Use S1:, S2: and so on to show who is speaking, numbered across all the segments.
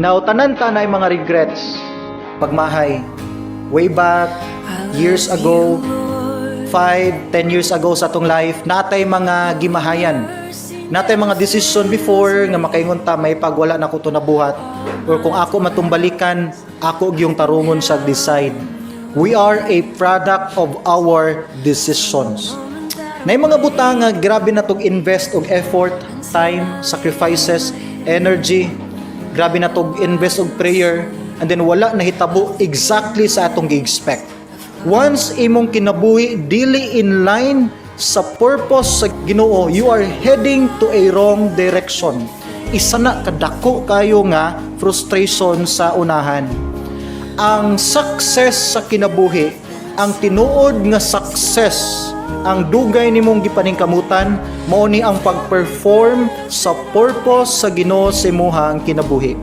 S1: Now, tanan ta naay mga regrets. Pagmahay. Way back, years ago, 5, 10 years ago sa atong life, naa tay mga gimahayan. Naa tay mga decision before nga makaingon ta, "May pagwala na ko to nabuhat," or "Kung ako matumbalikan, ako gyung tarungon sa decide." We are a product of our decisions. Naay mga butang nga grabe na tog invest og effort, time, sacrifices, energy, grabe na tog invest og prayer, and then wala nahitabo exactly sa atong gi-expect. Once imong kinabuhi dili in line sa purpose sa Ginoo, you are heading to a wrong direction. Isa na kadako kayo nga frustration sa unahan. Ang success sa kinabuhi, ang tinuod nga success, ang dugay nimong gipaningkamutan, mao ni ang pag-perform sa purpose sa Ginoo sa imuhang kinabuhi.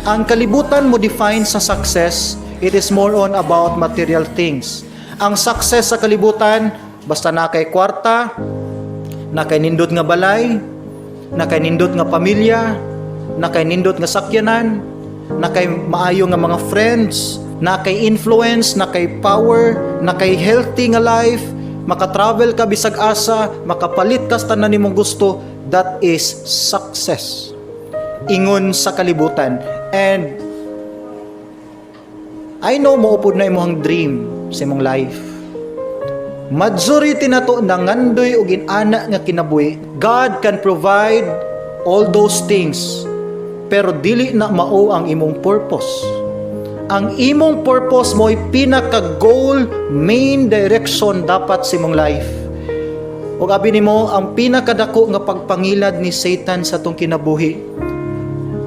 S1: Ang kalibutan mo define sa success, it is more on about material things. Ang success sa kalibutan, basta naa kay kwarta, naa kay nindot nga balay, naa kay nindot nga pamilya, naa kay nindot nga sakyanan, naa kay maayo nga mga friends, naa kay influence, naa kay power, naa kay healthy nga life, maka-travel ka bisag asa, makapalit ka sa tanan nimong gusto, that is success. Ingon sa kalibutan. And I know mao pud na imong dream sa imong life. Majority nato nangandoy og inana nga kinabuhi. God can provide all those things, pero dili na mao ang imong purpose. Ang imong purpose mo'y pinaka-goal, main direction dapat sa imong life. Ug abi nimo, ang pinakadako nga pagpangilad ni Satan sa atong kinabuhi,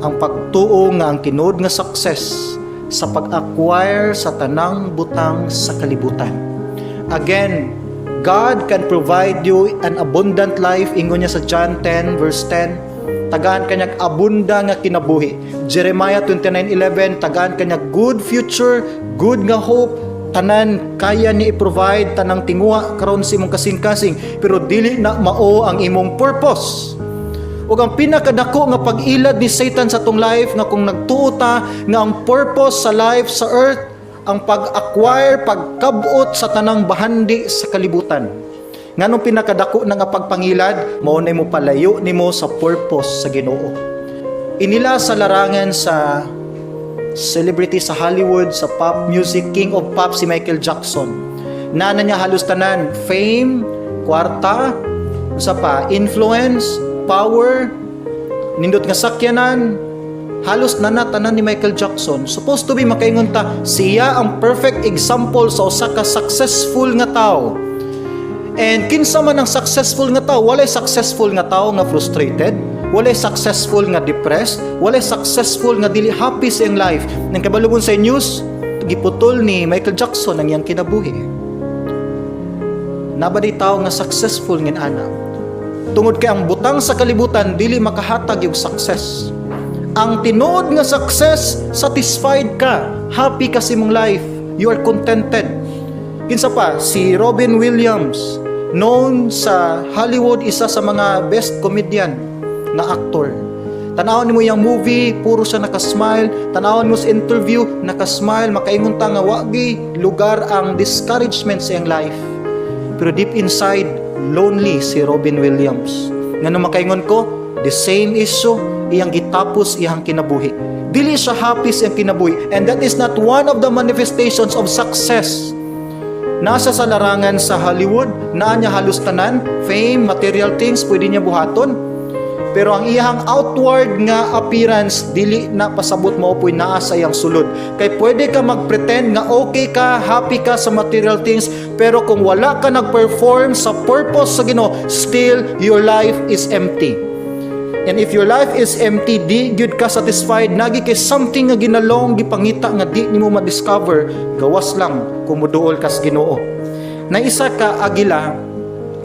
S1: ang pagtuo nga ang tinuod nga success sa pag-acquire sa tanang butang sa kalibutan. Again, God can provide you an abundant life. Ingon niya sa John 10 verse 10, tagaan ka niya abunda nga kinabuhi. Jeremiah 29:11, tagaan ka niya good future, good nga hope, tanan kaya niya i-provide, tanang tinguha karon sa imong kasing-kasing, pero dili na mao ang imong purpose. Ug ang pinakadako nga pag-ilad ni Satan sa atong life nga kung nagtuo ta nga ang purpose sa life sa earth ang pag-acquire, pagkabot sa tanang bahandi sa kalibutan. Nganong pinakadako na nga pagpangilad, mao na mo palayo nimo sa purpose sa Ginoo. Inila sa larangan sa celebrity sa Hollywood, sa pop music, king of pop si Michael Jackson. Naa na niya halos tanan, fame, kwarta, usa pa, influence, power, nindot nga sakyanan, halos naa na tanan ni Michael Jackson. Supposed to be makaingon ta, siya ang perfect example sa usa ka successful nga tao. And kinsa man ang successful nga tao? Walay successful nga tao nga frustrated, walay successful nga depressed, walay successful nga dili happy sa iyang life. Nang kabalo sa news, giputol ni Michael Jackson ang iyang kinabuhi. Naa ba diay tao nga successful nga ana? Tungod kay ang butang sa kalibutan dili makahatag yung success. Ang tinuod nga success, satisfied ka, happy ka sa imong life, you are contented. Kinsa pa, si Robin Williams, known sa Hollywood, isa sa mga best comedian na actor. Tanawon nimo yung movie, puro siya nakasmile. Tanawon mo sa interview, nakasmile. Makaingon ta nga wagi lugar ang discouragement sa iyang life. Pero deep inside, lonely si Robin Williams. Ngano makaingon ko? The same issue, iyang gitapos iyang kinabuhi. Dili siya happy sa iyang kinabuhi. And that is not one of the manifestations of success. Nasa sa larangan sa Hollywood, naa niya halos tanan, fame, material things, pwede niya buhaton. Pero ang iyang outward nga appearance, dili na pasabot mao po'y naa sa iyang sulod. Kay pwede ka mag-pretend nga okay ka, happy ka sa material things, pero kung wala ka nag-perform sa purpose sa Ginoo, still your life is empty. And if your life is empty, di gyud ka satisfied, naa gyud kay something nga ginalong, gipangita nga di nimo ma-discover, gawas lang kung muduol ka sa Ginoo. Na isa ka agila,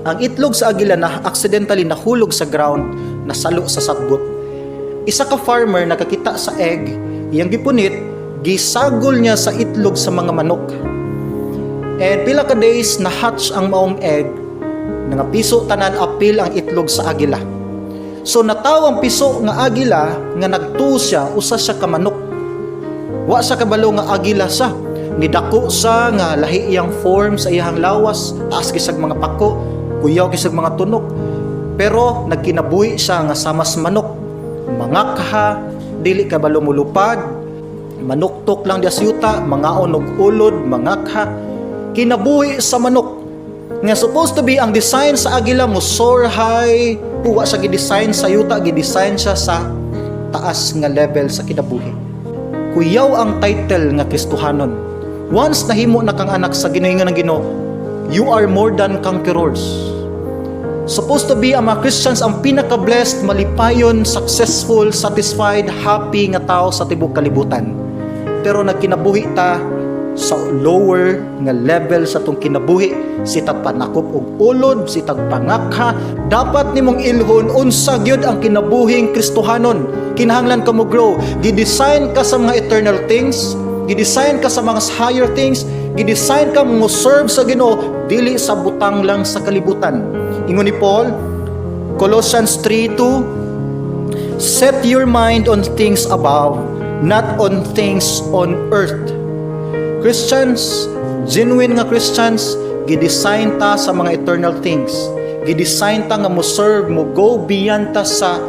S1: ang itlog sa agila na accidentally nahulog sa ground, nasalo sa sagbot. Isa ka farmer nakakita sa egg, iyang gipunit, gisagol niya sa itlog sa mga manok. And pila ka days na hatch ang maong egg, nangapiso tanan apil ang itlog sa agila. So nataw ang piso nga agila nga nagtuo siya usa siya ka manok. Wa siya kabalo nga agila siya. Nidako siya nga lahi iyang form sa iyang lawas, taas kisag mga pako, kuyaw kisag mga tunok. Pero nagkinabuhi siya nga samas manok. Mangakha, dili kabalo mulupad, manuktok lang diya sa yuta, mangaon og ulod, mangakha. Kinabuhi sa manok. Nga supposed to be ang design sa agila mo soar high, wa siya gi-design sa yuta, gi-design siya sa taas nga level sa kinabuhi. Kuyaw ang title nga Kristohanon. Once nahimo na kang anak sa Ginoo ng Ginoo, you are more than conquerors. Supposed to be ang mga Christians ang pinaka-blessed, malipayon, successful, satisfied, happy nga tao sa tibok kalibutan. Pero nagkinabuhi ta sa lower nga level sa tong kinabuhi, sitag panakop og ulod, sitag pangakha. Dapat nimong ilhon unsa gyud ang kinabuhing Kristohanon. Kinahanglan ka mo grow. Gi-design ka sa mga eternal things, gi-design ka sa mga higher things, gi-design ka mo serve sa Ginoo, dili sa butang lang sa kalibutan. Ingon ni Paul, Colossians 3:2, "Set your mind on things above, not on things on earth." Christians, genuine nga Christians, gi-design ta sa mga eternal things. Gi-design ta nga mo serve, mo go beyond ta sa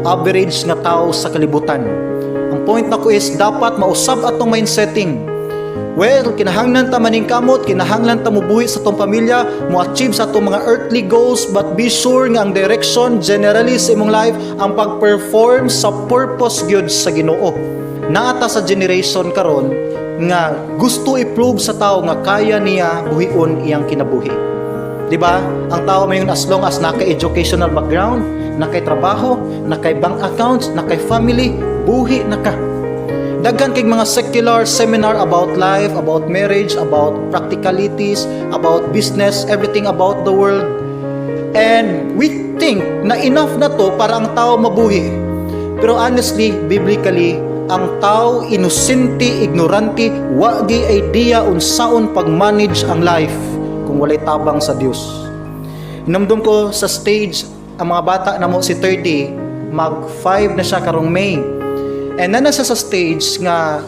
S1: average nga tao sa kalibutan. Ang point nako is dapat mausab atong mindsetting. Well, kinahanglan ta maningkamot, kinahanglan ta mubuhi sa atong pamilya, mo achieve sa atong mga earthly goals, but be sure nga ang direction generally sa imong life ang pag-perform sa purpose gyud sa Ginoo. Naa ta sa generation karon nga gusto i-prove sa tao nga kaya niya buhion iyang kinabuhi. Di ba? Ang tao mayon, as long as naka educational background, nakay trabaho, nakay bank accounts, nakay family, buhi na ka. Daghan kay mga secular seminar about life, about marriage, about practicalities, about business, everything about the world. And we think na enough na to para ang tao mabuhi. Pero honestly, biblically, ang tao inosente, ignorante, wa gi idea unsaon pag-manage ang life kung walay tabang sa Dios. Inumdum ko sa stage ang mga bata namo, si 30, mag 5 na siya karong May. And na nasa sa stage nga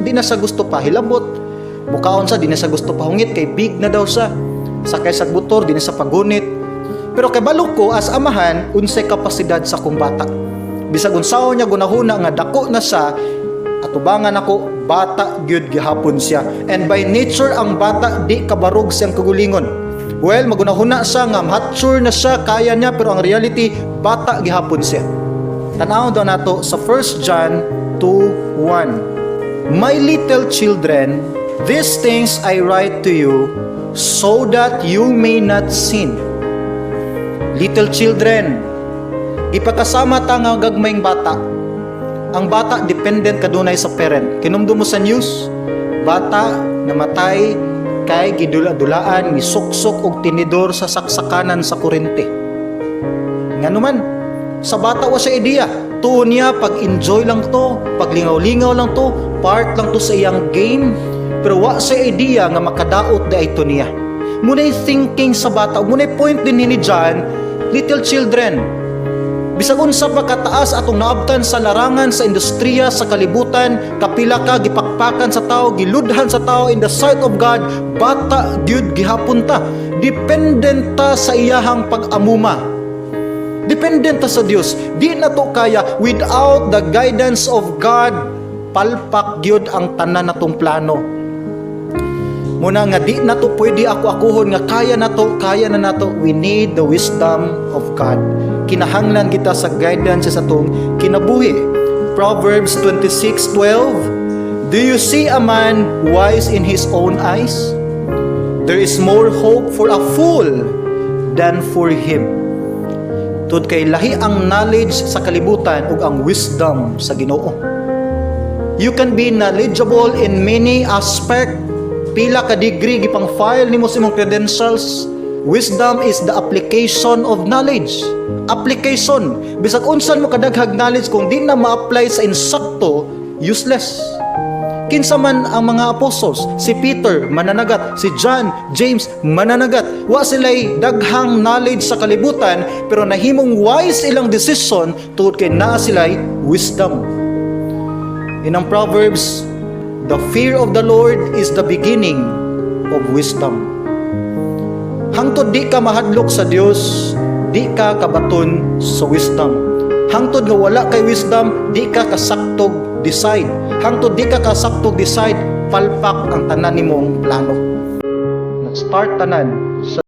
S1: di na siya gusto pa hilabot. Mukaon sa di na siya gusto pahungit kay big na daw siya. Sakay sa motor, di na siya pagunit. Pero kay balo ko as amahan unsay kapasidad sa kong bata. Bisag unsaon niya gunahuna nga dako na siya, atubangan ako, bata gyud gihapon siya. And by nature ang bata di kabarog siyang kagulingon. Well, magunahuna siya nga mature na siya, kaya niya, pero ang reality, bata gihapon siya. Tanaw daw nato sa 1 John 2:1. "My little children, these things I write to you so that you may not sin." Little children, ipakasama ta nga gagmayng bata. Ang bata dependent kadunay sa parent. Kinumdum mo sa news, bata namatay kay gidula-dulaan, misuksok og tinidor sa saksakanan sa kurente. Ngano man, sa bata wa siya idea. Tuon niya pag-enjoy lang to, paglingaw-lingaw lang to, part lang to sa iyang game. Pero wa siya idea nga makadaot da ito niya. Muna'y thinking sa bata, muna'y point din ni John, little children. Bisag unsa pa kataas atong naabtan sa larangan, sa industriya, sa kalibutan, kapila ka gipakpakan sa tao, giludhan sa tao, in the sight of God, bata gyud gihapon ta. Dependent ta sa iyahang pag-amuma. Dependent ta sa Dios. Di na to kaya without the guidance of God. Palpak gyud ang tanan natong plano. Muna nga di na to pwede ako akuhon nga kaya na to, kaya na nato. We need the wisdom of God. Kinahanglan kita sa guidance sa atong kinabuhi. Proverbs 26:12: "Do you see a man wise in his own eyes? There is more hope for a fool than for him." Tud kay lahi ang knowledge sa kalibutan ug ang wisdom sa Ginoo. You can be knowledgeable in many aspect. Pila ka degree gipang file nimo sa imong credentials. Wisdom is the application of knowledge. Application. Bisag unsan mo kadaghag knowledge, kung di na ma-apply sa insakto, useless. Kinsa man ang mga apostles? Si Peter, mananagat. Si John, James, mananagat. Wa sila'y daghang knowledge sa kalibutan, pero nahimong wise ilang decision tungod kay naa sila'y wisdom. In ang Proverbs, "The fear of the Lord is the beginning of wisdom." Hangtod di ka mahadlok sa Dios, di ka kabaton sa wisdom. Hangtod nga wala kay wisdom, di ka kasaktog decide. Hangtod di ka kasaktog decide, palpak ang tanan nimong plano. Nag-start tanan sa